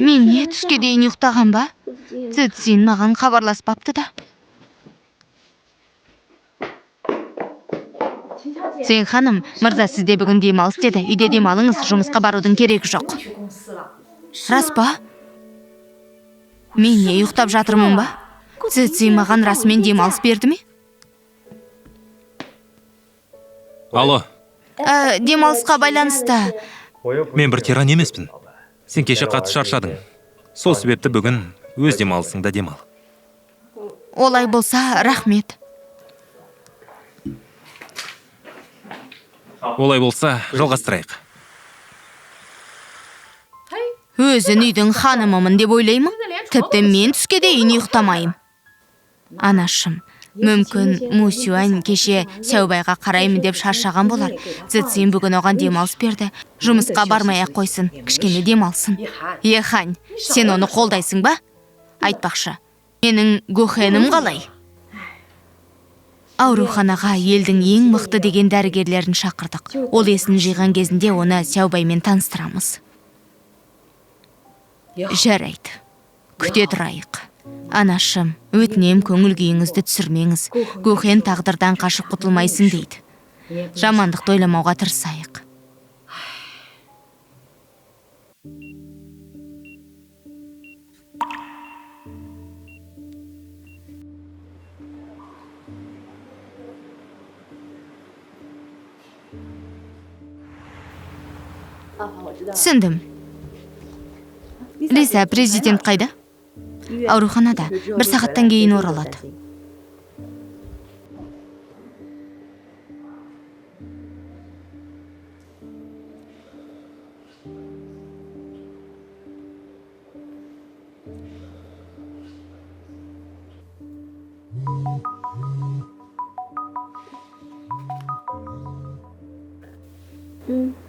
Мен не, түске дейін ұйықтаған ба? Цзин маған хабарласпапты да. Цин ханым, мырза сізде бүгін демалыс деді. Үйде демалыңыз, жұмысқа барудың керегі жоқ. Рас па? Мен не, ұйықтап жатырмын ба? Цзин маған расымен демалыс берді ме? Алло. Демалысқа байланысты. Мен бір тиран емеспін. Сен кеше қатты шаршадың. Сол себепті бүгін өз демалысыңда демал. Олай болса, рахмет. Олай болса, жалғастырайық. Өзін үйдің ханымымын деп ойлаймын. Тіпті мен түске дейін ұйықтамаймын. Анашым, мүмкін Мусюань кеше Сәубайға қараймын деп шаршаған болар. Цзин бүгін оған демалыс берді. Жұмысқа бармай-ақ қойсын, кішкене демалсын. Ехань, сен оны қолдайсың ба? Айтпақшы, менің Гохенім қалай? Ауруханаға елдің ең мықты деген дәрігерлерін шақырдық. Ол есін жиған кезінде оны Сәубаймен таныстырамыз. Жарайды, күте тұрайық. Анашым, өтінем, көңіл күйіңізді түсірмеңіз. Гохен тағдырдан қашып құтылмайсың дейді. Жамандықты ойламауға тырысайық. Түсіндім. Лиза, президент қайда? Ауруханада. Бір сағаттан кейін оралады.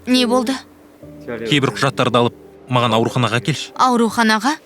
Не болды? Кейбір құжаттарды алып, маған ауруханаға келші. Ауруханаға?